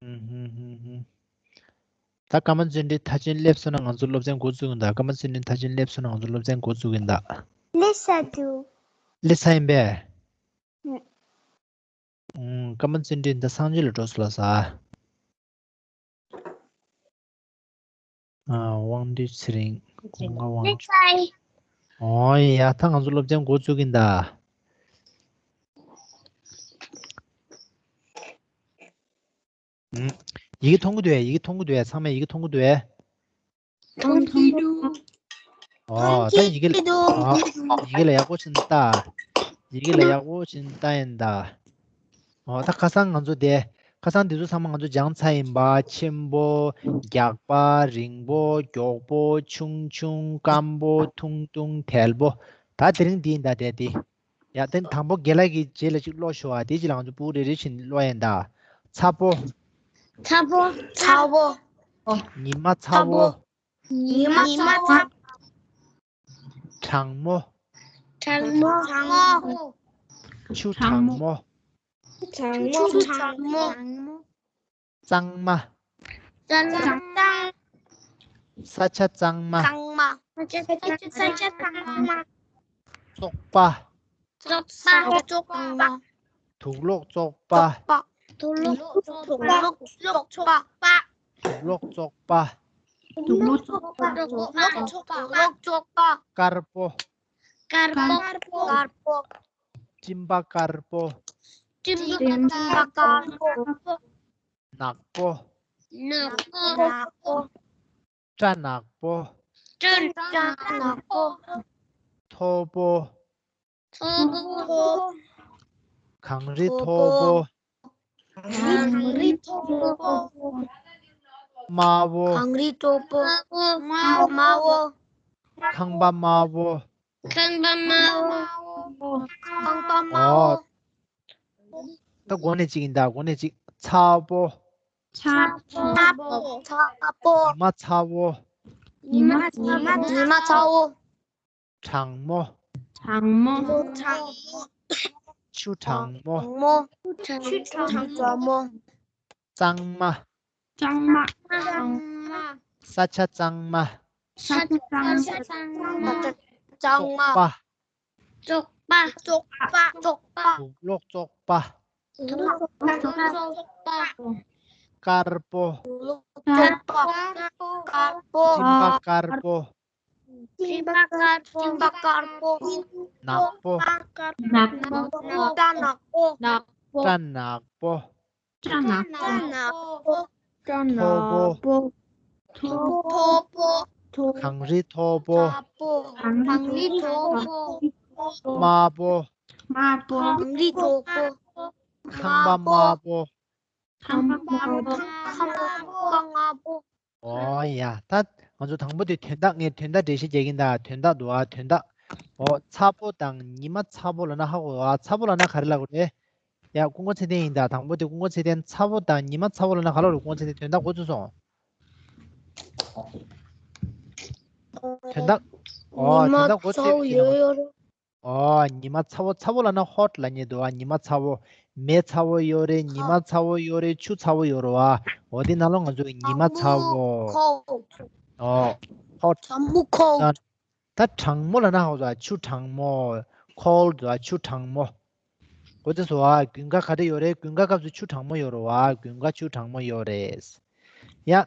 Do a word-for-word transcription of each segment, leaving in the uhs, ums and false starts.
ཧུམ་ཧུམ་ཧུམ་ཧུམ། ད་ཀརྨ་བརྩོན་འགྲུས་མཐར་ཕྱིན་སླེབས་སོང་ན་ང་ཚོ་སློབ་ཚན་འགོ་བཙུགས་ཡིན་ད། ཀརྨ་བརྩོན་འགྲུས་མཐར་ཕྱིན་སླེབས་སོང་ན་ང་ཚོ་སློབ་ཚན་འགོ་བཙུགས་ཡིན་ད། སླེབས་ས་འདུག་སླེབས་ས་ཡིན་པས། ཧུམ། ཀརྨ་བརྩོན་འགྲུས་འདི་སངས་རྒྱས་ལ་འགྲོ་སོང་ལ་ས། ཨ། དབང་འདུས་ཚེ་རིང་། ཀུན་དགའ་དབང་ཕྱུག་ཨོ་ཡ། ད་ང་ཚོ་སློབ་ཚན་འགོ་བཙུགས་ཀྱིན་གདའ། ཡི་གེ་མཐོང་གི་འདུག་ཡ། ཡི་གེ་མཐོང་གི་འདུག་ཡ། ཚང་མས་ཡི་གེ་མཐོང་གི་འདུག་ཡ། མཐོང་གི་འདུག་ཨོ་ད་ཡི་གེ་ཨོ་ཡི་གེ་ལ་ཡག་པོ་ཞིག་ལྟ། ཡི་གེ་ལ་ཡག་པོ་ཞིག་ལྟ་ཡིན་ད། ཨོ་ད་ཁ་སང་ང་ཚོ་དེ། ཁ་སང་དེ་ཚོ་ཚང་མ་ང་ཚོ་སྦྱངས་ཚར་ཡིན་པ། ཆེན་པོ། རྒྱགས་པ། རིང་པོ། མགྱོགས་པོ། ཆུང་ཆུང་། སྐམ་པོ། ཐུང་ཐུང་། དལ་པོ། ད་དེ་རིང་འདི་ཡིན་ད་དེ་དེ། ཡ་དེ་དང་པོ་རྒན་ལགས་ཀྱི་རྗེས་ལ་ཅིག་ཀློག་ཤོག་ཨ། དེ་རྗེས་ལ་ང་ཚོ་ཕྲུ་གུ་རེ་རེ་བཞིན་ཀློག་ཡིན་ད། ཚ་པོ། ཚ་པོ། ཚ་པོ། ཉི་མ་ཚ་པོ། ཉི་མ་ཚ་པོ། གྲང་མོ། གྲང་མོ། གྲང་མོ། ཆུ་གྲང་མོ། གྲང་མོ། གྲང་མོ། གཙང་མ། གཙང་མ། ས་ཆ་གཙང་མ། གཙང་མ། ས་ཆ་གཙང་མ། བཙོག་པ། བཙོག་པ། བཙོག་པ། དུག་ལོག་བཙོག་པ། དུག་ལོག་བཙོག་པ། དུག་ལོག་བཙོག་པ། དུག་ལོག་བཙོག་པ། དུག་ལོག་བཙོག་པ། དུག་ལོག་བཙོག་པ། དཀར་པོ། དཀར་པོ། དཀར་པོ། སྤྲིན་པ་དཀར་པོ། སྤྲིན་པ་དཀར་པོ། ནག་པོ། ནག་པོ། ནག་པོ། སྐྲ་ནག་པོ། སྐྲ་ནག་པོ། མཐོ་པོ། མཐོ་པོ། གངས་རི་མཐོ་པོ། གངས་རི་མཐོ་པོ། དམར་པོ། གངས་རི་མཐོ་པོ། དམར་པོ། ཁང་པ་དམར་པོ། ཁང་པ་དམར་པོ། ཁང་པ་དམར་པོ། ཨོ། ད་འགོ་ནས་གཅིག་ཡིན་ད། འགོ་ནས་གཅིག་ཚ་པོ། ཚ་པོ། ཚ་པོ། ཚ་པོ། ཉི་མ་ཚ་པོ། ཉི་མ་ཚ་པོ། ཉི་མ་ཚ་པོ། གྲང་མོ། གྲང་མོ། གྲང་མོ། ཆུ་གྲང་མོ། གྲང་མོ། ཆུ་གྲང་མོ། གཙང་མ། གཙང་མ། གཙང་མ། ས་ཆ་གཙང་མ། ས་ཆ་གཙང་མ། གཙང་མ། བཙོག་པ། བཙོག་པ། བཙོག་པ། བཙོག་པ། དུག་ལོག་བཙོག་པ། དུག་ལོག་བཙོག་པ། དཀར་པོ། དཀར་པོ། དཀར་པོ། དཀར་པོ། སྤྲིན་པ་དཀར་པོ། སྤྲིན་པ་དཀར་པོ། སྤྲིན་པ་དཀར་པོ། ནག་པོ། ནག་པོ། སྐྲ་ནག་པོ། ནག་པོ། སྐྲ་ནག་པོ། སྐྲ་ནག་པོ། སྐྲ་ནག་པོ། སྐྲ་ནག་པོ། མཐོ་པོ། མཐོ་པོ། གངས་རི་མཐོ་པོ། གངས་རི་མཐོ་པོ། དམར་པོ། དམར་པོ། གངས་རི་མཐོ་པོ། ཁང་པ་དམར་པོ། ཁང་པ་དམར་པོ། ཁང་པ་དམར་པོ། ཨོ་ཡ། ད་ང་ཚོ་དང་པོ་དེ་དོན་དག་ངས་དོན་དག་འགྲེལ་བཤད་རྒྱག་གིན་ད། དོན་དག་འདུག་ཨ། དོན་དག་ཨོ་ཚ་པོ་དང་ཉི་མ་ཚ་པོ་ལབ་ན་ཧ་གོ་ཨ། ཚ་པོ་ལབ་ན་ག་རེ་ལབ་དགོས་རེད། ཡ་ཀུན་མཁྱེན་ཚེ་བརྟན་ཡིན་ད། དང་པོ་དེ་ཀུན་མཁྱེན་ཚེ་བརྟན། ཚ་པོ་དང་ཉི་མ་ཚ་པོ་ལབ་ན་ག་ལབ་རེད། ཀུན་མཁྱེན་ཚེ་བརྟན། དོན་དག་འགོ་ཚུགས་སོང་། དོན་དག་ཨོ་དོན་དག་འགོ་ཚུགས་ཡོད་ཡོད་རེད། ཨོ་ཉི་མ་ཚ་པོ། ཚ་པོ་ལབ་ན་ཧོཊ་ལབ་མཁན་འདུག་ཨ། ཉི་མ་ཚ་པོ། མེ་ཚ་པོ་ཡོད་རེད། ཉི་མ་ཚ་པོ་ཡོད་རེད། ཆུ་ཚ་པོ་ཡོད་རེད་བ། འོ་དེ་ནང་ལོགས་ང་ཚོ་ཉི་མ་ཚ་པོ། ཨོ་ཧོཊ། ད་གྲང་མོ་ལབ་ན་ཧོ་ཆུ་གྲང་མོ། ཁོལ་ཌི་ཆུ་གྲང་མོ། གོ་ཚོད་སོང་ཨ། དགུན་ཁ་ག་འདྲ་ཡོད་རེད། དགུན་ཁ་སྐབས་སུ་ཆུ་གྲང་མོ་ཡོད་རེད་བ། དགུན་ཁ་ཆུ་གྲང་མོ་ཡོད་རེད། ཡ།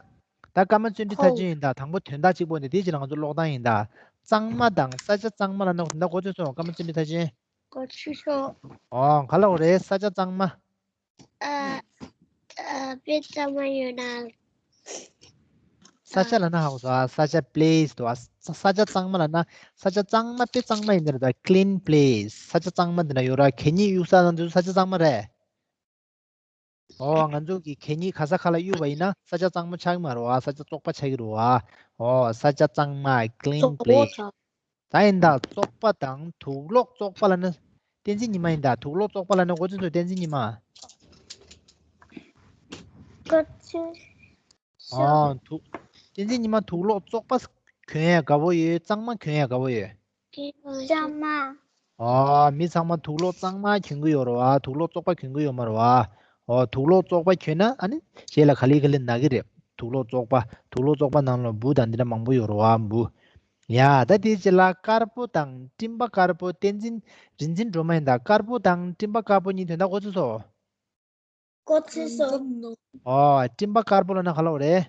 ད་ཀརྨ་བརྩོན་འགྲུས་མཐར་ཕྱིན་ཡིན་ད། དང་པོ་དོན་དག་གཅིག་པོ་འདི་དེའི་རྗེས་ལ་ང་ཚོ་ཀློག་སྟངས་ཡིན་ད། གཙང་མ་དང་ས་ཆ་གཙང་མ་ལབ་ན་ད་གོ་ཚོད་སོང་། ཀརྨ་བརྩོན་འགྲུས་མཐར་ཕྱིན། གོ་ཚོད་སོང་། ཨོ་ག་ལབ་དགོས་རེད། ས་ཆ་གཙང་མ། ཨ། ཨ། དཔེ་གཙང་མ་ཡོད་ན། ས་ཆ་ལབ་ན་ཧ་གོ་སོང་ཨ། ས་ཆ་པི་ལེ་སི་འདུག་ཨ། ས་ས་ཆ་གཙང་མ་ལབ་ན་ས་ཆ་གཙང་མ། དཔེ་གཙང་མ་ཡིན་ན་རེད་ད། ཀི་ལིན་པི་ལེ་སི། ས་ཆ་གཙང་མ་འདི་ན་ཡོད་ར། གད་སྙིགས་གཡུག་ས་ན་འདི་ཚོ་ས་ཆ་གཙང་མ་རེད། ཨོ་ང་ཚོ་གི་གད་སྙིགས་ག་ས་ག་ལ་གཡུག་པ་ཡིན་ན་ས་ཆ་གཙང་མ་ཆགས་ཀྱི་མ་རེད་བ། ས་ཆ་བཙོག་པ་ཆགས་ཀྱི་རེད་བ། ཨོ་ས་ཆ་གཙང་མ། ཀི་ལིན་པི་ལེ་སི། ད་ཡིན་ད། བཙོག་པ་དང་དུག་ལོག་བཙོག་པ་ལབ་ན། བསྟན་འཛིན་ཉི་མ་ཡིན་ད། དུག་ལོག་བཙོག་པ་ལབ་ན་གོ་ཚོད་སོང་། བསྟན་འཛིན་ཉི་མ། གོ་ཚོད་སོང་། ཨོ་དུག་བསྟན་འཛིན་ཉི་མ། དུག་ལོག་བཙོག་པ་གྱོན་ཡ་དགའ་པོ་ཡོད། གཙང་མ་གྱོན་ཡ་དགའ་པོ་ཡོད། གཙང་མ། ཨོ་མི་ཚང་མ་དུག་ལོག་གཙང་མ་གྱོན་གྱི་ཡོད་རེད་བ། དུག་ལོག་བཙོག་པ་གྱོན་གྱི་ཡོད་མ་རེད་བ། ཨོ། དུག་ལོག་བཙོག་པ་གྱོན་ན་ཨ་ནི་ཞལ་ལ་ག་ལེ་ག་ལེ་ན་གི་རེད། དུག་ལོག་བཙོག་པ། དུག་ལོག་བཙོག་པ་ནང་ལ་འབུ་དང་འདི་འདྲ་མང་པོ་ཡོད་རེད་བ། འབུ། ཡ། ད་དེའི་རྗེས་ལ་དཀར་པོ་དང་སྤྲིན་པ་དཀར་པོ། བསྟན་འཛིན། རིན་ཆེན་སྒྲོལ་མ་ཡིན་ད། དཀར་པོ་དང་སྤྲིན་པ་དཀར་པོ་གཉིས་དོན་དག་གོ་ཚོད་སོང་། གོ་ཚོད་སོང་། ཨོ། སྤྲིན་པ་དཀར་པོ་ལབ་ན་ག་ལབ་རེད།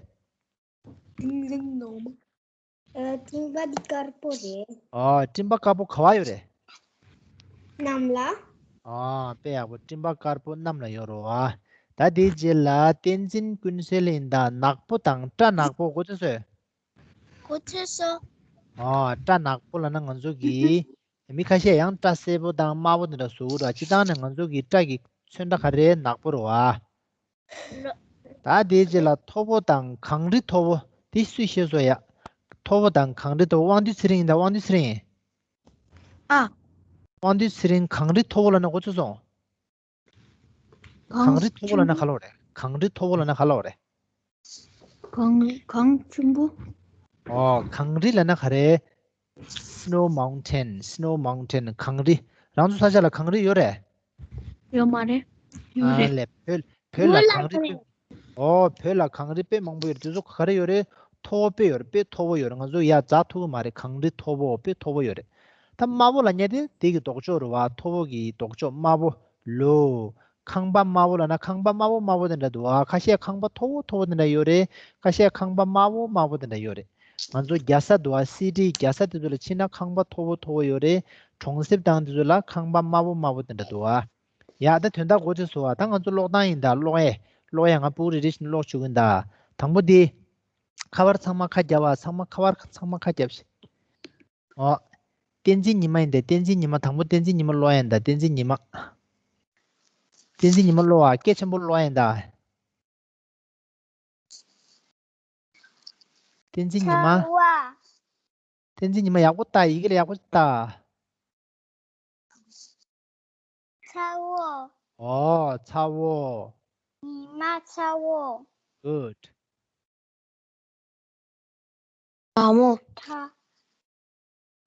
ཨ། སྤྲིན་པ་འདི་དཀར་པོ་རེད། ཨོ། སྤྲིན་པ་དཀར་པོ་ག་བ་ཡོད་རེད། གནམ་ལ། ཨོ། དཔེ་ཡག་པོ། སྤྲིན་པ་དཀར་པོ་གནམ་ལ་ཡོད་རེད་བ། ད་དེའི་རྗེས་ལ་བསྟན་འཛིན་ཀུན་གསལ་ཡིན་ད། ནག་པོ་དང་སྐྲ་ནག་པོ་གོ་ཚོད་སོང་། གོ་ཚོད་སོང་། ཨོ། སྐྲ་ནག་པོ་ལབ་ན་ང་ཚོ་གི་མི་ཁ་ཤས་ཡང་སྐྲ་སེར་པོ་དང་དམར་པོ་དེ་འདྲ་བཟོ་གི་རེད། སྤྱིར་བཏང་ནས་ང་ཚོ་གི་སྐྲ་གི་ཚོན་ཁྲ་ག་རེ་ནག་པོ་རེད་བ། ད་དེའི་རྗེས་ལ་མཐོ་པོ་དང་གངས་རི་མཐོ་པོ། དེ་སུས་ཤེས་སོང་ཡ། མཐོ་པོ་དང་གངས་རི་མཐོ་པོ། དབང་འདུས་ཚེ་རིང་ཡིན་ད། དབང་འདུས་ཚེ་རིང་། ཨ། དབང་འདུས་ཚེ་རིང་། གངས་རི་མཐོ་པོ་ལབ་ན་གོ་ཚོད་སོང་། གངས་རི་མཐོ་པོ་ལབ་ན་ག་ལབ་རེད། གངས་རི་མཐོ་པོ་ལབ་ན་ག་ལབ་རེད། གངས་རི། གངས་ཆེན་པོ། ཨོ། གངས་རི་ལབ་ན་ག་རེ། Snow mountain, snow mountain. གངས་རི། རང་ཚོ་ས་ཆ་ལ་གངས་རི་ཡོད་རེད། ཡོད་མ་རེད། ཡོད་ཨ་རེད། ལས། བོད། བོད་ལ་གངས་རི་དཔེ། ཨོ། བོད་ལ་གངས་རི་དཔེ་མང་པོ་ཡོད་རེད། དེ་ཚོ་ག་རེ་ཡོད་རེད། མཐོ་པོ་དཔེ་ཡོད་རེད། དཔེ་མཐོ་པོ་ཡོད་རེད། ང་ཚོ་ཡར་འཛེག་ཐུབ་ཀྱི་མ་རེད། གངས་རི་མཐོ་པོ། དཔེ་མཐོ་པོ་ཡོད་རེད། ད་དམར་པོ་ལབ་མཁན་དེ་དེ་གི་ལྡོག་ཕྱོགས་རེད་བ། མཐོ་པོ་གི་ལྡོག་ཕྱོགས་དམར་པོ། Low. ཁང་པ་དམར་པོ་ལབ་ན་ཁང་པ་དམར་པོ་དམར་པོ་དེ་འདྲ་འདུག་ཨ། ཁ་ཤས་ཁང་པ་མཐོ་པོ་མཐོ་པོ་དེ་འདྲ་ཡོད་རེད། ཁ་ཤས་ཁང་པ་དམར་པོ་དམར་པོ་དེ་འདྲ་ཡོད་རེད། ང་ཚོ་རྒྱལ་ས་འདུག་ཨ། City. རྒྱལ་ས་དེ་ཚོ་ལ་ཕྱིན་ན་ཁང་པ་མཐོ་པོ་མཐོ་པོ་ཡོད་རེད། གྲོང་གསེབ་དང་དེ་ཚོ་ལ་ཁང་པ་དམར་པོ་དམར་པོ་དེ་འདྲ་འདུག་ཨ། ཡ། ད་དོན་དག་གོ་ཚོད་སོང་ཨ། ད་ང་ཚོ་ཀློག་སྟངས་ཡིན་ད། ཀློག་ཡས། ཀློག་ཡས་ང་ཕྲུ་གུ་རེ་རེ་བཞིན་ཀློག་བཅུག་གིན་ད། དང་པོ་དེ། ཁ་པར་ཚང་མ་ཁ་རྒྱབ་ཨ། ཚང་མ་ཁ་པར་ཚང་མ་ཁ་རྒྱབ་ཤིག་ཨོ། བསྟན་འཛིན་ཉི་མ་ཡིན་ཏེ། བསྟན་འཛིན་ཉི་མ། དང་པོ་བསྟན་འཛིན་ཉི་མ་ཀློག་ཡིན་ད། བསྟན་འཛིན་ཉི་མ། བསྟན་འཛིན་ཉི་མ་ཀློག་ཨ། སྐད་ཆེན་པོ་ཀློག་ཡིན་ད། བསྟན་འཛིན་ཉི་མ། ཚ་བོ། བསྟན་འཛིན་ཉི་མ་ཡག་པོ་ལྟ། ཡི་གེ་ལ་ཡག་པོ་ལྟ། ཚ་བོ། ཨོ། ཚ་བོ། ཉི་མ་ཚ་བོ། Good. གྲང་མོ། ཐ།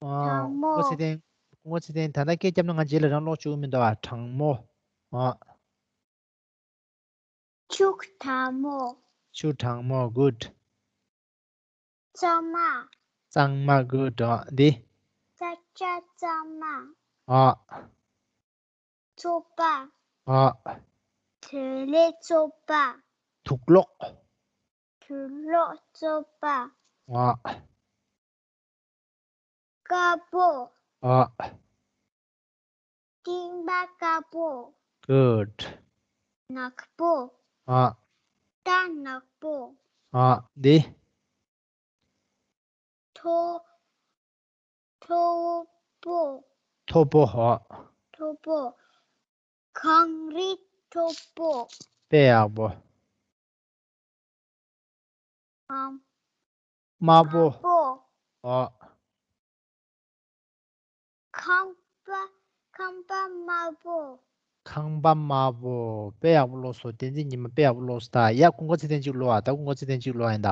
ཨ། གྲང་མོ། སྐུ་ངོ་ཚེ་བརྟན། སྐུ་ངོ་ཚེ་བརྟན། ད་ལྟ་སྐད་བརྒྱབ་ན་ང་རྗེས་ལ་རང་ཀློག་བཅུག་གི་མི་འདུག་ཨ། གྲང་མོ། ཨ། ཆུ་གྲང་མོ། ཆུ་གྲང་མོ། Good. གཙང་མ། གཙང་མ། Good. ཨ། འདི། ས་ཆ་གཙང་མ། ཨ། ཚོགས་པ། ཨ། དོན་ལས་ཚོགས་པ། དུག་ལོག་དུག་ལོག་ཚོགས་པ། ཨ། དཀར་པོ། ཨ། སྤྲིན་པ་དཀར་པོ། Good. ནག་པོ། ཨ། སྐྲ་ནག་པོ། ཨ། འདི། མཐོ། མཐོ་པོ། མཐོ་པོ། ཨ། མཐོ་པོ། གངས་རི་མཐོ་པོ། དཔེ་ཡག་པོ། ཨམ། དམར་པོ། དམར་པོ། ཨ། ཁང་པ། ཁང་པ་དམར་པོ། ཁང་པ་དམར་པོ། དཔེ་ཡག་པོ་ཀློག་སོང་། བསྟན་འཛིན་ཉི་མ་དཔེ་ཡག་པོ་ཀློག་སོང་ད། ཡ། སྐུ་ངོ་ཚེ་བརྟན་གཅིག་ཀློག་ཨ། ད་སྐུ་ངོ་ཚེ་བརྟན་གཅིག་ཀློག་ཡིན་ད།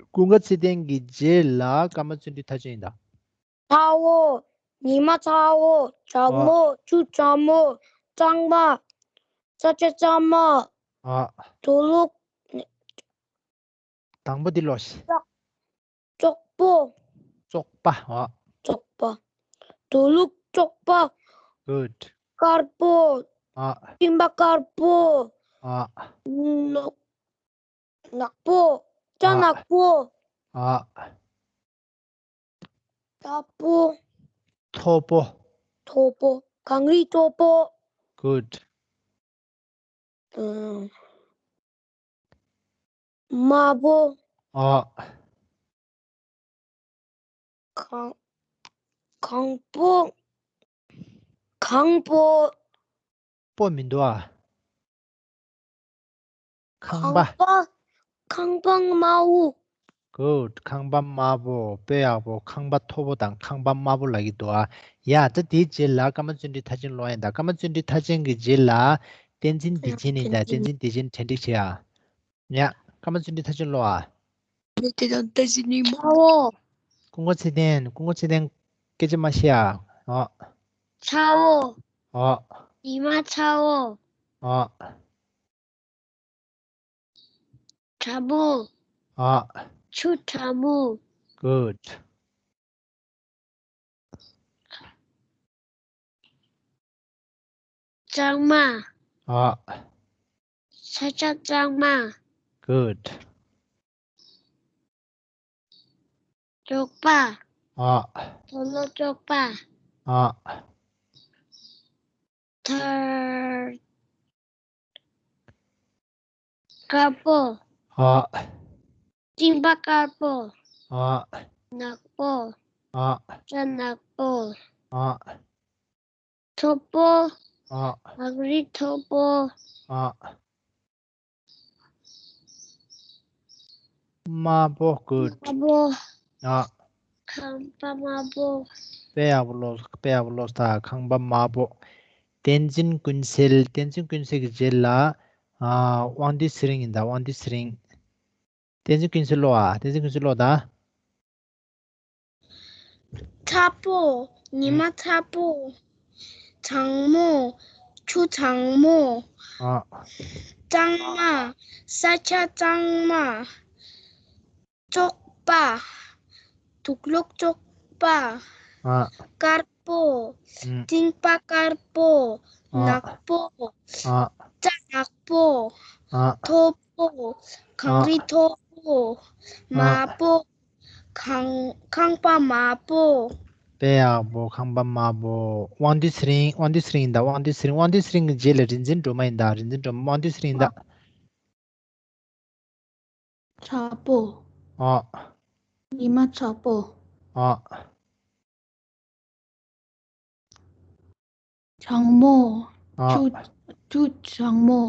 སྐུ་ངོ་ཚེ་བརྟན་གྱི་རྗེས་ལ་ཀརྨ་བརྩོན་འགྲུས་མཐར་ཕྱིན་ཡིན་ད། ཚ་བོ། ཉི་མ་ཚ་བོ། གྲང་མོ། ཨ། ཆུ་གྲང་མོ། གཙང་མ། ས་ཆ་གཙང་མ། ཨ། དུག་ལོག་དང་པོ་འདི་ཀློག་ཤིག་བཙོག་པོ། བཙོག་པ། ཨ། བཙོག་པ། དུག་ལོག་བཙོག་པ། Good. དཀར་པོ། ཨ། སྤྲིན་པ་དཀར་པོ། ཨ། ནག་ནག་པོ། སྐྲ་ཨ། ནག་པོ། ཨ། དམར་པོ། མཐོ་པོ། མཐོ་པོ། གངས་རི་མཐོ་པོ། Good. ཨ། དམར་པོ། ཨ། གང་། གང་པོ། གང་པོ། པོ་མི་འདུག་ཨ། ཁང་པ། ཁང་པ། ཁང་པ་དམར་པོ། Good. ཁང་པ་དམར་པོ། དཔེ་ཡག་པོ། ཁང་པ་མཐོ་པོ་དང་ཁང་པ་དམར་པོ་ལབ་ཀྱི་འདུག་ཨ། ཡ། ད་དེའི་རྗེས་ལ་ཀརྨ་བརྩོན་འགྲུས་མཐར་ཕྱིན་ཀློག་ཡིན་ད། ཀརྨ་བརྩོན་འགྲུས་མཐར་ཕྱིན་གྱི་རྗེས་ལ་བསྟན་འཛིན་བདེ་ཆེན་ཡིན་ད། བསྟན་འཛིན་བདེ་ཆེན་གྲ་སྒྲིག་བྱེད་ཨ། ཡ། ཀརྨ་བརྩོན་འགྲུས་མཐར་ཕྱིན་ཀློག་ཨ། དེ་དང་བསྟན་འཛིན་ཉི་མ་བོ། སྐུ་ངོ་ཚེ་བརྟན། སྐུ་ངོ་ཚེ་བརྟན་སྐད་ཆ་མ་བཤད་ཨ། ཨོ། ཚ་བོ། ཨོ། ཉི་མ་ཚ་བོ། ཨོ། དྲ་མོ། ཨ། ཆུ་དྲ་མོ། Good. གཙང་མ། ཨ། ས་ཆ་གཙང་མ། Good. ཅོག་པ། ཨ། དུག་ལོག་ཅོག་པ། ཨ། ཐར། དཀར་པོ། ཨ། སྤྲིན་པ་དཀར་པོ། ཨ། ནག་པོ། ཨ། སྐྲ་ནག་པོ། ཨ། མཐོ་པོ། ཨ། གངས་རི་མཐོ་པོ། ཨ། དམར་པོ། Good. དམར་པོ། ཨ། ཁང་པ་དམར་པོ། དཔེ་ཡག་པོ་ཀློག་དཔེ་ཡག་པོ་ཀློག་ད། ཁང་པ་དམར་པོ། བསྟན་འཛིན་ཀུན་གསལ། བསྟན་འཛིན་ཀུན་གསལ་གྱི་རྗེས་ལ། ཨ། དབང་འདུས་ཚེ་རིང་ཡིན་ད། དབང་འདུས་ཚེ་རིང་། བསྟན་འཛིན་ཀུན་གསལ་ཀློག་ཨ། བསྟན་འཛིན་ཀུན་གསལ་ཀློག་ད། ཚ་པོ། ཉི་མ་ཚ་པོ། གྲང་མོ། ཆུ་གྲང་མོ། ཨ། གཙང་མ། ས་ཆ་གཙང་མ། ཅོག་པ། དུག་ལོག་ཅོག་པ། ཨ། དཀར་པོ། ཨུམ། སྤྲིན་པ་དཀར་པོ། ཨ། ནག་པོ། ཨ། སྐྲ་ནག་པོ། ཨ། མཐོ་པོ། གངས་རི་མཐོ་པོ། ཨ། དམར་པོ། ཁང་ཁང་པ་དམར་པོ། དཔེ་ཡག་པོ། ཁང་པ་དམར་པོ། དབང་འདུས་ཚེ་རིང་། དབང་འདུས་ཚེ་རིང་ཡིན་ད། དབང་འདུས་ཚེ་རིང་། དབང་འདུས་ཚེ་རིང་གི་རྗེས་ལ་རིག་འཛིན་སྒྲོལ་མ་ཡིན་ད། རིག་འཛིན་སྒྲོལ་མ། དབང་འདུས་ཚེ་རིང་ཡིན་ད། ཚ་པོ། ཨ། ཉི་མ་ཚ་པོ། ཨ། གྲང་མོ། ཨ། ཆུ་ཆུ་གྲང་མོ།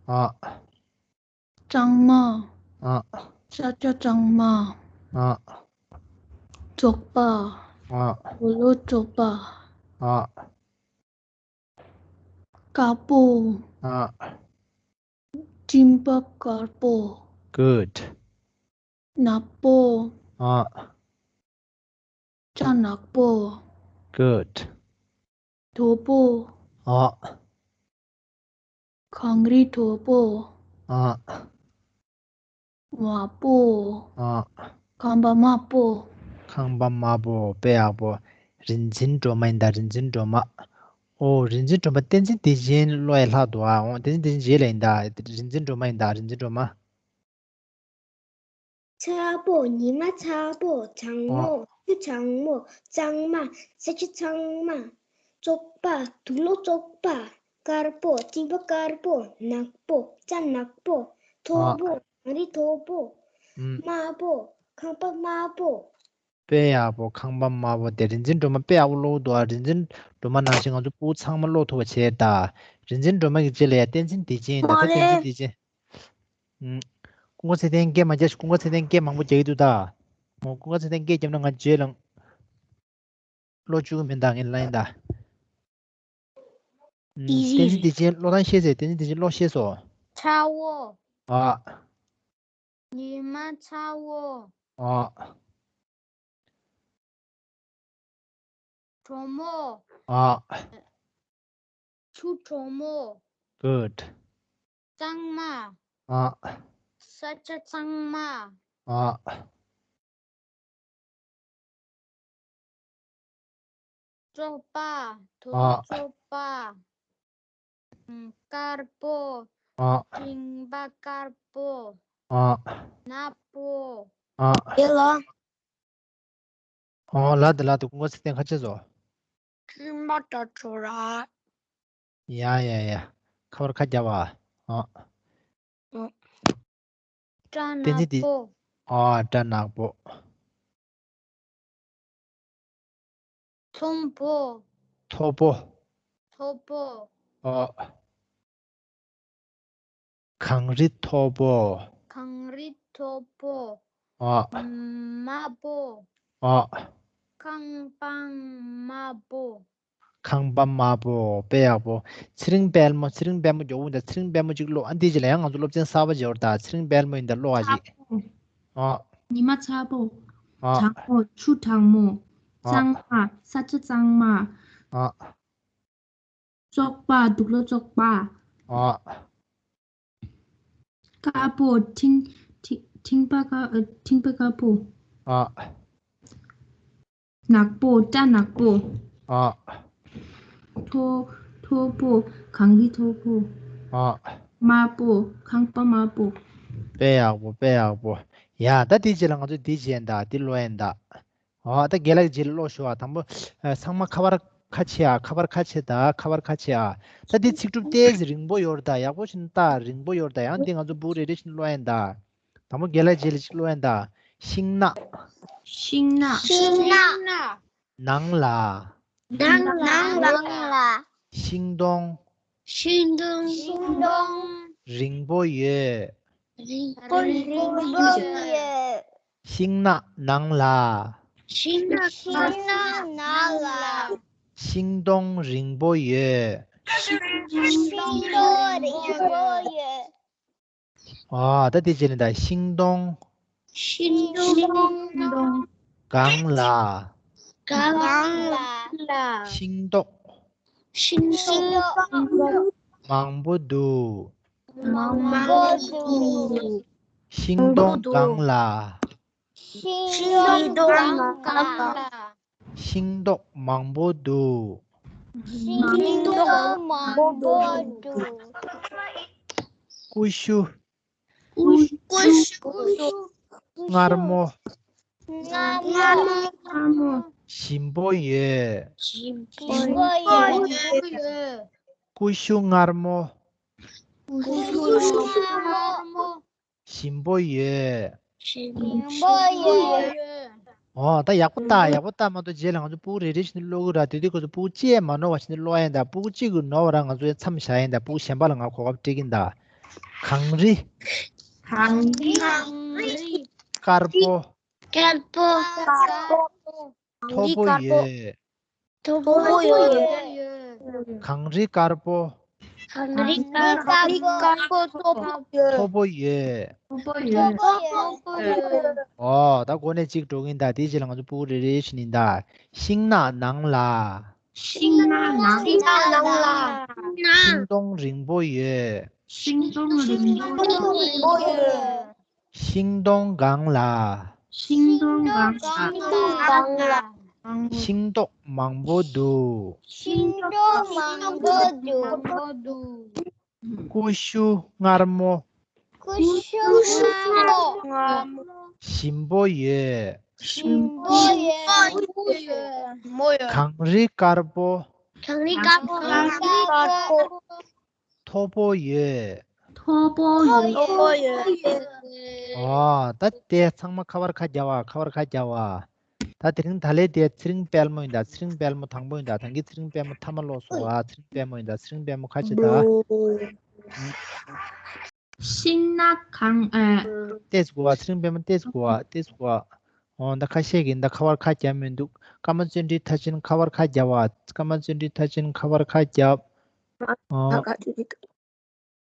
ཨ། གཙང་མ། ཨ། ས་ཆ་གཙང་མ། ཨ། ཅོག་པ། ཨ། དུག་ལོག་ཅོག་པ། ཨ། དཀར་པོ། ཨ། སྤྲིན་པ་དཀར་པོ། Good. ནག་པོ། ཨ། སྐྲ་ནག་པོ། Good. མཐོ་པོ། ཨ། གངས་རི་མཐོ་པོ། ཨ། དམར་པོ། ཨ། ཁང་པ་དམར་པོ། ཁང་པ་དམར་པོ། དཔེ་ཡག་པོ། རིག་འཛིན་སྒྲོལ་མ་ཡིན་ད། རིག་འཛིན་སྒྲོལ་མ། ཨོ། རིག་འཛིན་སྒྲོལ་མ། བསྟན་འཛིན་བདེ་ཆེན་ཀློག་ཡ་ལྷག་འདུག་ཨ། ཨོ། བསྟན་འཛིན་བདེ་ཆེན་རྗེས་ལ་ཡིན་ད། རིག་འཛིན་སྒྲོལ་མ་ཡིན་ད། རིག་འཛིན་སྒྲོལ་མ། ཚ་པོ། ཉི་མ་ཚ་པོ། གྲང་མོ། ཨ། ཆུ་གྲང་མོ། གཙང་མ། ས་ཆ་གཙང་མ། ཅོག་པ། དུག་ལོག་ཅོག་པ། དཀར་པོ། སྤྲིན་པ་དཀར་པོ། ནག་པོ། སྐྲ་ནག་པོ། མཐོ་པོ། ཨ། གངས་རི་མཐོ་པོ། ཨུམ། དམར་པོ། ཁང་པ་དམར་པོ། དཔེ་ཡག་པོ། ཁང་པ་དམར་པོ་དེ། རིག་འཛིན་སྒྲོལ་མ་དཔེ་ཡག་པོ་ཀློག་འདུག་ཨ། རིག་འཛིན་སྒྲོལ་མ་ནང་བཞིན་ང་ཚོ་ཕྲུ་གུ་ཚང་མ་ཀློག་ཐུབ་པ་བྱས་ད། རིག་འཛིན་སྒྲོལ་མ་གི་རྗེས་ལ་ཡ་བསྟན་འཛིན་བདེ་ཆེན་ཡིན་ད། ད་བསྟན་འཛིན་བདེ་ཆེན། ཨུམ། ཀུན་དགའ་ཚེ་བརྟན་སྐད་མ་རྒྱག་ཤིག་ཀུན་དགའ་ཚེ་བརྟན་སྐད་མང་པོ་རྒྱག་གི་འདུག་ད། མོ་ཀུན་དགའ་ཚེ་བརྟན་སྐད་བརྒྱབ་ན་ང་རྗེས་ལ་ཀློག་བཅུག་གི་མིན་ད། ངས་ལན་ད། ཨུམ། བསྟན་འཛིན་བདེ་ཆེན་ཀློག་སྟངས་ཤེས་ཟེར། བསྟན་འཛིན་བདེ་ཆེན་ཀློག་ཤེས་སོ། ཚ་བོ། ཨ། ཉི་མ་ཚ་བོ། ཨ། གྲང་མོ། ཨ། ཆུ་གྲང་མོ། Good. གཙང་མ། ཨ། ས་ཆ་གཙང་མ། ཨ། ཅོག་པ། དུག་ལོག་ཅོག་པ། ཨ། དཀར་པོ། ཨ། སྤྲིན་པ་དཀར་པོ། ཨ། ནག་པོ། ཨ། དེ་ལ། ཨོ། ལ་དེ་ལ་དེ་ཀུན་དགའ་ཚེ་བརྟན་ཁ་ཆེ་བཟོ། ཁྱིམ་པ་ད་ཚོ་ར། ཡ་ཡ་ཡ། ཁ་བར་ཁ་རྒྱབ་པ། ཨ། ཨ། སྐྲ་ནག་པོ། ཨ། སྐྲ་ནག་པོ། མཐོ་པོ། མཐོ་པོ། མཐོ་པོ། ཨ། གངས་རི་མཐོ་པོ། གངས་རི་མཐོ་པོ། ཨ། དམར་པོ། ཨ། ཁང་པ་དམར་པོ། ཁང་པ་དམར་པོ། དཔེ་ཡག་པོ། ཚེ་རིང་དཔལ་མོ། ཚེ་རིང་དཔལ་མོ་མགྱོགས་པོ་ཡིན་ད། ཚེ་རིང་དཔལ་མོ་གཅིག་ཀློག་ཨ། འདི་གཅིག་ལ་ཡང་ང་ཚོ་སློབ་ཚན་གསར་པ་སྦྱོར་ད། ཚེ་རིང་དཔལ་མོ་ཡིན་ད། ཀློག་ཨ་ཅིག་ཨ། ཉི་མ་ཚ་པོ། ཨ། གྲང་མོ། ཆུ་གྲང་མོ། ཨ། གཙང་མ། ས་ཆ་གཙང་མ། ཨ། ཅོག་པ། དུག་ལོག་ཅོག་པ། ཨ། དཀར་པོ། སྤྲིན། མཁྲིས་པ་དཀར། ཨ། མཁྲིས་པ་དཀར་པོ། ཨ། ནག་པོ། སྐྲ་ནག་པོ། ཨ། མཐོ། མཐོ་པོ། གངས་རི་མཐོ་པོ། ཨ། དམར་པོ། ཁང་པ་དམར་པོ། དཔེ་ཡག་པོ། དཔེ་ཡག་པོ། ཡ། ད་དེའི་རྗེས་ལ་ང་ཚོས་འདི་བྱས་ཡིན་ད། འདི་ཀློག་ཡིན་ད། ཨོ། ད་རྒན་ལགས་ཀྱི་རྗེས་ལ་ཀློག་ཞུ་བ། དང་པོ། ཨ། ཚང་མ་ཁ་པར་ཁ་ཕྱེ་ཨ། ཁ་པར་ཁ་ཕྱེ་ད། ཁ་པར་ཁ་ཕྱེ་ཨ། ད་འདི་ཚིག་གྲུབ་ཏོག་ཙམ་རིང་པོ་ཡོད་རེད་ད། ཡག་པོ་ཞིག་ལྟ། རིང་པོ་ཡོད་རེད་ད། ཡང་འདི་ང་ཚོ་ཕྲུ་གུ་རེ་རེ་བཞིན་ཀློག་ཡིན་ད། དང་པོ་རྒན་ལགས་རྗེས་ལ་ཅིག་ཀློག་ཡིན་ད། ཤིང་ནགས། ཤིང་ནགས། ཤིང་ནགས། ནང་ལ། ནང་ལ། ནང་ལ། ཤིང་སྡོང་། ཤིང་སྡོང་། ཤིང་སྡོང་། རིང་པོ་ཡོད། རིང་པོ། རིང་པོ་ཡོད། ཤིང་ནགས་ནང་ལ། ཤིང་ནགས། ཤིང་ནགས་ནང་ལ། ཤིང་སྡོང་རིང་པོ་ཡོད། ཤིང་སྡོང་རིང་པོ་ཡོད། ཨ། ད་དེ་རྗེས་ལ་ད། ཤིང་སྡོང་། ཤིང་སྡོང་། སྒང་ལ། སྒང་ལ། ཤིང་ཏོག། ཤིང་ཏོག་མང་པོ་འདུག། མང་པོ་འདུག། ཤིང་སྡོང་སྒང་ལ། ཤིང་སྡོང་སྒང་ལ། ཤིང་ཏོག་མང་པོ་འདུག། ཤིང་ཏོག་མང་པོ་འདུག། ཀུ་ཤུ། ཀུ་ཤུ། མངར་མོ། མངར་མོ། ཞིམ་པོ་ཡོད། ཞིམ་པོ་ཡོད། ཀུ་ཤུ་མངར་མོ། ཀུ་ཤུ་མངར་མོ། ཞིམ་པོ་ཡོད། ཞིམ་པོ་ཡོད། ཨོ། ད་ཡག་པོ་ལྟ། ཡག་པོ་ལྟ་མ་གཏོགས་རྗེས་ལ་ང་ཚོ་ཕྲུ་གུ་རེ་རེ་བཞིན་ཀློག་གི་ར། དེ་དུས་ཁོ་ཚོ་ཕྲུ་གུ་གཅིག་ཡང་མ་ནོར་བ་བྱས་ནས་ཀློག་ཡ་ཡིན་ད། ཕྲུ་གུ་གཅིག་གིས་ནོར་བ་ར་ང་ཚོ་ཡང་མཚམས་བཞག་ཡ་ཡིན་ད། ཕྲུ་གུ་གཞན་པ་ལ་ང་གོ་སྐབས་སྤྲད་ཀྱི་ཡིན་ད། གངས་རི། གངས་རི། གངས་རི། དཀར་པོ། དཀར་པོ། མཐོ་པོ་ཡོད། མཐོ་པོ་ཡོད། གངས་རི་དཀར་པོ། གངས་རི་དཀར་པོ། མཐོ་པོ་ཡོད། མཐོ་པོ་ཡོད། ཨོ། ད་འགོ་ནས་གཅིག་འགྲོ་གི་ཡིན་ད། དེའི་རྗེས་ལ་ང་ཚོ་ཕྲུ་གུ་རེ་རེ་བཞིན་ཡིན་ད། ཤིང་ནགས་ནང་ལ། ཤིང་ནགས་ནང་ལ། ཤིང་སྡོང་རིང་པོ་ཡོད། ཤིང་སྡོང་རིང་པོ་ཡོད། ཤིང་སྡོང་སྒང་ལ། ཤིང་སྡོང་སྒང་ལ། ཤིང་ཏོག་མང་པོ་འདུག། ཤིང་ཏོག་མང་པོ་འདུག། ཀུ་ཤུ་མངར་མོ། ཀུ་ཤུ་མངར་མོ། ཞིམ་པོ་ཡོད། ཞིམ་པོ་ཡོད། གངས་རི་དཀར་པོ། གངས་རི་དཀར་པོ། མཐོ་པོ་ཡོད། མཐོ་པོ་ཡོད། ཨོ། ད་དེ་ཚང་མ་ཁ་པར་ཁ་རྒྱག་པ། ཁ་པར་ཁ་རྒྱག་པ། ད་དེ་རིང་ད་ལན་དེ་ཚེ་རིང་དཔལ་མོ་ཡིན་ད། ཚེ་རིང་དཔལ་མོ་དང་པོ་ཡིན་ད། ད་གིན་ཚེ་རིང་དཔལ་མོ་མཐའ་མ་ཀློག་སོང་བ། ཚེ་རིང་དཔལ་མོ་ཡིན་ད། ཚེ་རིང་དཔལ་མོ་ཁ་ཕྱེ་ད། ཤིང་ནགས་གང་། ཨ། ཏོག་ཙམ་སྒུག་པ། ཚེ་རིང་དཔལ་མོ་ཏོག་ཙམ་སྒུག་པ། ཏོག་ཙམ་སྒུག་པ། ཨོ། ད་ཁ་ཤས་ཀྱིས་ད་ཁ་པར་ཁ་རྒྱག་མི་འདུག། ཀརྨ་བརྩོན་འགྲུས་མཐར་ཕྱིན་ཁ་པར་ཁ་རྒྱབ་པ། ཀརྨ་བརྩོན་འགྲུས་མཐར་ཕྱིན་ཁ་པར་ཁ་རྒྱབ། ཨོ།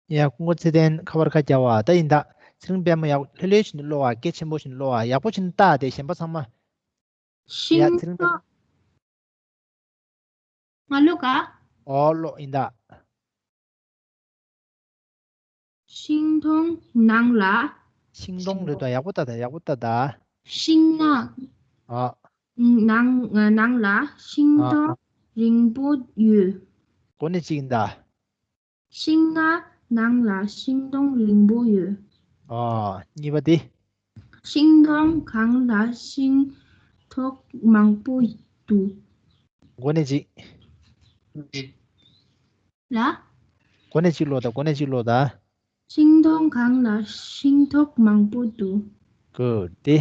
ཡ། སྐུ་ངོ་ཚེ་བརྟན་ཁ་པར་ཁ་རྒྱབ་པ། ད་ཡིན་ད། ཚེ་རིང་དཔལ་མོ་ཡག་ལྷོད་ལྷོད་བྱས་ནས་ཀློག་པ། སྐད་ཆེན་པོ་བྱས་ནས་ཀློག་པ། ཡག་པོ་བྱས་ནས་ལྟ་དེ། གཞན་པ་ཚང་མ། ཡ། ཤིང་ཚེ་རིང་དཔལ་མོ། ང་ཀློག་ག། ཨོ། ཀློག་ཡིན་ད། ཤིང་སྡོང་ནང་ལ། ཤིང་སྡོང་རེད་དོ། ཡག་པོ་ལྟ་ད། ཡག་པོ་ལྟ་ད། ཤིང་ནགས། ཨ། ནང་། ནང་ལ་ཤིང་སྡོང་རིང་པོ་ཡོད། འགོ་ནས་གཅིག་ཡིན་ད། ཤིང་ནགས་ནང་ལ་ཤིང་སྡོང་རིང་པོ་ཡོད། ཨ། གཉིས་པ་དེ། ཤིང་སྡོང་སྒང་ལ་ཤིང་ཏོག་མང་པོ་འདུག། འགོ་ནས་གཅིག། ལ། འགོ་ནས་གཅིག་ཀློག་ད། འགོ་ནས་གཅིག་ཀློག་ད། ཤིང་སྡོང་སྒང་ལ་ཤིང་ཏོག་མང་པོ་འདུག། གུཌ། དེ།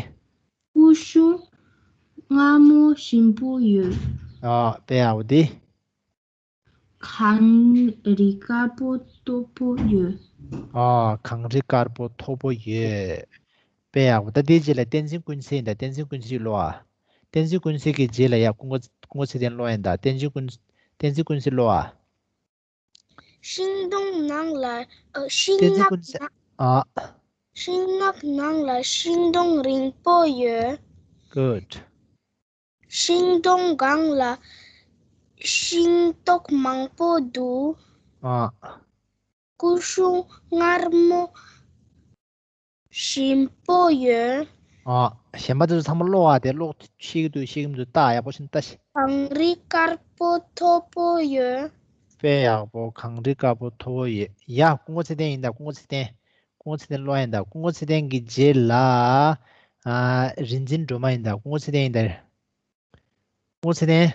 ཀུ་ཤུ་མངར་མོ་ཞིམ་པོ་ཡོད། ཨ། དཔེ་ཡག་པོ་དེ། གངས་རི་དཀར་པོ་མཐོ་པོ་ཡོད། ཨ། གངས་རི་དཀར་པོ་མཐོ་པོ་ཡོད། དཔེ་ཡག་པོ། ད་དེའི་རྗེས་ལ་བསྟན་འཛིན་ཀུན་གསལ་ཡིན་ད། བསྟན་འཛིན་ཀུན་གསལ་ཀློག་ཨ། བསྟན་འཛིན་ཀུན་གསལ་གྱི་རྗེས་ལ་ཡ། སྐུ་ངོ་སྐུ་ངོ་ཚེ་བརྟན་ཀློག་ཡིན་ད། བསྟན་འཛིན་ཀུན། བསྟན་འཛིན་ཀུན་གསལ་ཀློག་ཨ། ཤིང་སྡོང་ནང་ལ། ཨ། ཤིང་ནགས་ནང་། ཨ། ཤིང་ནགས་ནང་ལ་ཤིང་སྡོང་རིང་པོ་ཡོད། གུཌ། ཤིང་སྡོང་སྒང་ལ་ཤིང་ཏོག་མང་པོ་འདུག། ཨ། ཀུ་ཤུ་མངར་མོ་ ཞིམ་པོ་ཡོད། ཨ། གཞན་པ་དེ་ཚོ་ཚང་མ་ཀློག་ཨ། དེ་ཀློག་ཤེས་ཀྱི་འདུག་ཤེས་ཀྱི་མི་འདུག་ལྟ། ཡག་པོ་ཞིག་ལྟ་ཤིག་གངས་རི་དཀར་པོ་མཐོ་པོ་ཡོད། དཔེ་ཡག་པོ། གངས་རི་དཀར་པོ་མཐོ་པོ་ཡོད། ཡ། སྐུ་ངོ་ཚེ་བརྟན་ཡིན་ད། སྐུ་ངོ་ཚེ་བརྟན། སྐུ་ངོ་ཚེ་བརྟན་ཀློག་ཡིན་ད། སྐུ་ངོ་ཚེ་བརྟན་གྱི་རྗེས་ལ། ཨ། རིག་འཛིན་སྒྲོལ་མ་ཡིན་ད། སྐུ་ངོ་ཚེ་བརྟན་ཡིན་ད། སྐུ་ངོ་ཚེ་བརྟན།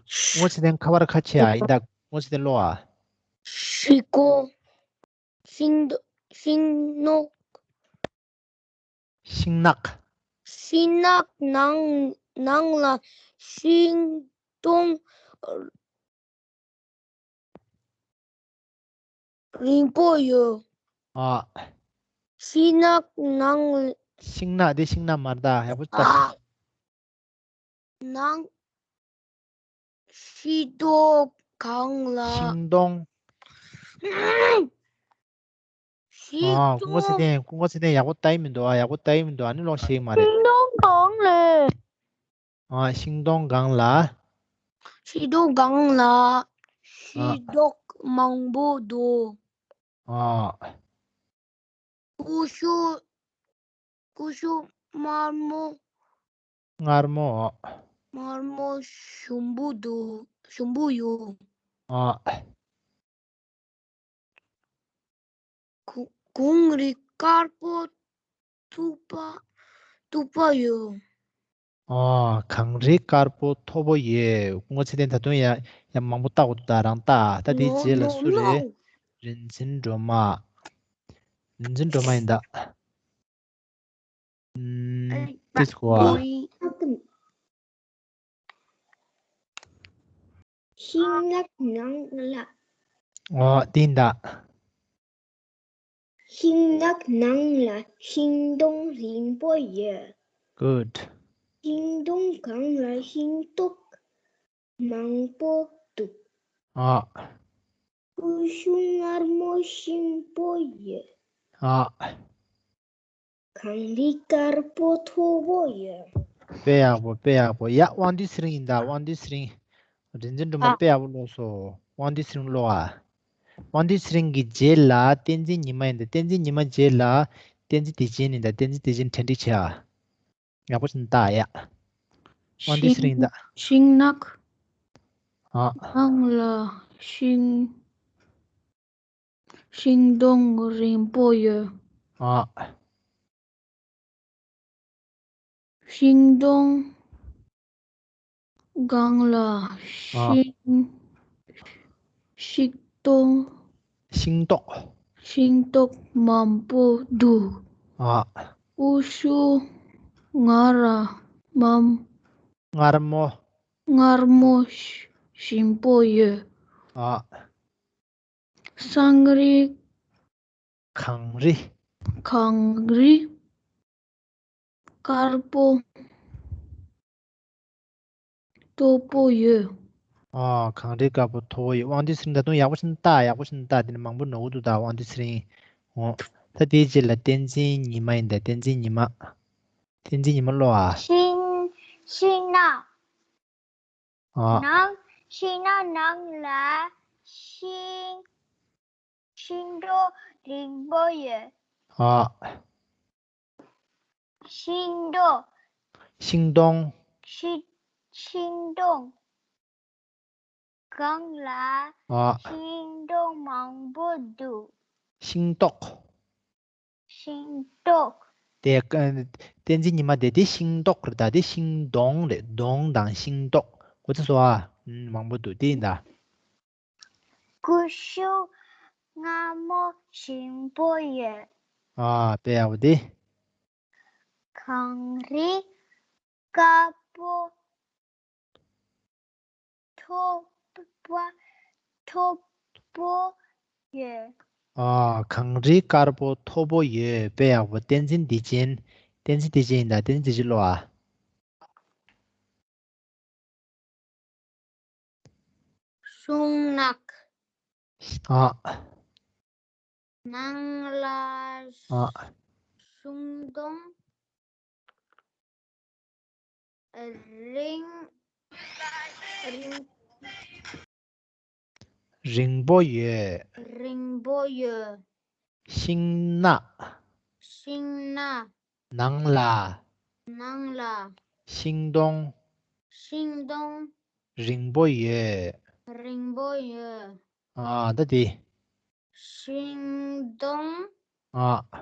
སྔོ་ཚེ་བརྟན་ཁ་པར་ཁ་ཕྱེ་ཨ། ཡིན་ད། སྔོ་ཚེ་བརྟན་ཀློག་ཨ། ཤིང་ཀོ་ཤིང་ཤིང་ནགས། ཤིང་ནགས། ཤིང་ནགས་ནང་ནང་ལ་ཤིང་སྡོང་རིང་པོ་ཡོད། ཨ། ཤིང་ནགས་ནང་ཤིང་ནགས་དེ་ཤིང་ནགས་མ་རེད་ད། ཡག་པོ་ལྟ། ཨ། ནང་ཤིང་སྡོང་སྒང་ལ། ཤིང་སྡོང་། ཤིང་ཨ། སྐུ་ངོ་ཚེ་སྡོང་། བརྟན། སྐུ་ངོ་ཚེ་བརྟན་ཡག་པོ་ལྟ་ཡི་མི་འདུག་ཨ། ཡག་པོ་ལྟ་ཡི་མི་འདུག་ཨ་ནི་ཀློག་ཤེས་ཀྱི་མ་རེད། ཤིང་སྡོང་སྒང་ལ། ཨ། ཤིང་སྡོང་སྒང་ལ། ཤིང་སྡོང་སྒང་ལ་ཤིང་ཏོག་མང་པོ་འདུག་ཨ། ཀུ་ཤུ་ཀུ་ཤུ་དམར་མོ། མངར་མོ། མངར་མོ་ཞིམ་པོ་འདུག་ཞིམ་པོ་ཡོད། ཨ། གུ་གངས་རི་དཀར་པོ་མཐོ་པོ་མཐོ་པོ་ཡོད། ཨ། གངས་རི་དཀར་པོ་མཐོ་པོ་ཡོད། སྐུ་ངོ་ཚེ་བརྟན་ད་དུང་ཡང་ཡང་མང་པོ་བལྟ་དགོས་འདུག་ད་རང་ལྟ། ད་དེའི་རྗེས་ལ་སུ་རེད། རིག་འཛིན་སྒྲོལ་མ། རིག་འཛིན་སྒྲོལ་མ་ཡིན་ད། ཨུམ། ཨེ། དེ་ཚོ་གོ་བ། ཤིང་ནགས་ནང་ལ། ཨོ། དེ་ཡིན་ད། ཤིང་ནགས་ནང་ལ་ཤིང་སྡོང་རིང་པོ་ཡོད། Good. ཤིང་སྡོང་སྒང་ལ་ཤིང་ཏོག་མང་པོ་འདུག་ཨ། ཀུ་ཤུ་མངར་མོ་ཞིམ་པོ་ཡོད། ཨ། གངས་རི་དཀར་པོ་མཐོ་པོ་ཡོད། དཔེ་ཡག་པོ། དཔེ་ཡག་པོ། ཡ། དབང་འདུས་ཚེ་རིང་ཡིན་ད། དབང་འདུས་ཚེ་རིང་། རིག་འཛིན་སྒྲོལ་མ། ཨ། དཔེ་ཡག་པོ་ཀློག་སོང་། དབང་འདུས་ཚེ་རིང་ཀློག་ཨ། དབང་འདུས་ཚེ་རིང་གི་རྗེས་ལ་བསྟན་འཛིན་ཉི་མ་ཡིན་ད། བསྟན་འཛིན་ཉི་མ་རྗེས་ལ་བསྟན་འཛིན་བདེ་ཆེན་ཡིན་ད། བསྟན་འཛིན་བདེ་ཆེན་གྲ་སྒྲིག་བྱེད་ཨ། ཡག་པོ་ཞིག་ལྟ་ཡ། དབང་འདུས་ཚེ་རིང་ད། ཤིང་ནགས། ཨ། ནང་ལ་ཤིང་ཤིང་སྡོང་རིང་པོ་ཡོད། ཨ། ཤིང་སྡོང་སྒང་ལ་ཨ། ཤིང་ཤིང་ཏོག་ཤིང་ཏོག་ཤིང་ཏོག་མང་པོ་འདུག་ཨ། ཀུ་ཤུ་མངར་མོ། མངར་མོ། མངར་མོ་ཞིམ་པོ་ཡོད། ཨ། གངས་རི། གངས་རི། གངས་རི་དཀར་པོ་མཐོ་པོ་ཡོད། ཨ། གངས་རི་དཀར་པོ་མཐོ་པོ་ཡོད། དབང་འདུས་ཚེ་རིང་ད་དུང་ཡག་པོ་ཞིག་ལྟ། ཡག་པོ་ཞིག་ལྟ། དེ་ནི་མང་པོ་ནོར་གི་འདུག་ད་དབང་འདུས་ཚེ་རིང་། འོ། ད་དེའི་རྗེས་ལ་བསྟན་འཛིན་ཉི་མ་ཡིན་ད། བསྟན་འཛིན་ཉི་མ། བསྟན་འཛིན་ཉི་མ་ཀློག་ཨ། ཤིང་ཤིང་ནགས། ཨ། ནང་ཤིང་ནགས་ནང་ལ་ཤིང་ཤིང་སྡོང་རིང་པོ་ཡོད། ཨ། ཤིང་སྡོང་། ཤིང་སྡོང་། ཤིང་ཤིང་སྡོང་སྒང་ལ་ཨ། ཤིང་ཏོག་མང་པོ་འདུག་ཤིང་ཏོག་ཤིང་ཏོག་དེ་ཀ་བསྟན་འཛིན་ཉི་མ་དེ་དེ་ཤིང་ཏོག་རེད་ད། དེ་ཤིང་སྡོང་རེད། སྡོང་དང་ཤིང་ཏོག་གོ་ཚོད་སོང་ཨ། ཨུམ། མང་པོ་འདུག་དེ་ཡིན་ད། ཀུ་ཤུ་མངར་མོ་ཞིམ་པོ་ཡོད། ཨ། དཔེ་ཡག་པོ་དེ། གངས་རི་དཀར་པོ་མཐོ་པོ་མཐོ་པོ་ཡོད། ཨ། གངས་རི་དཀར་པོ་མཐོ་པོ་ཡོད། དཔེ་ཡག་པོ། བསྟན་འཛིན་བདེ་ཆེན། བསྟན་འཛིན་བདེ་ཆེན་ཡིན་ད། བསྟན་འཛིན་བདེ་ཆེན་ཀློག་ཨ། ཤིང་ནགས། ཨ། ནང་ལ་ཨ། ཤིང་སྡོང་རིང་རིང་རིང་པོ་ཡོད། རིང་ པོ་ཡོད། ཤིང་ནགས། ཤིང་ནགས། ནང་ལ། ནང་ལ། ཤིང་སྡོང་། ཤིང་སྡོང་། རིང་པོ་ཡོད། རིང་པོ་ཡོད། ཨ་ད་དེ། ཤིང་སྡོང་། ཨ།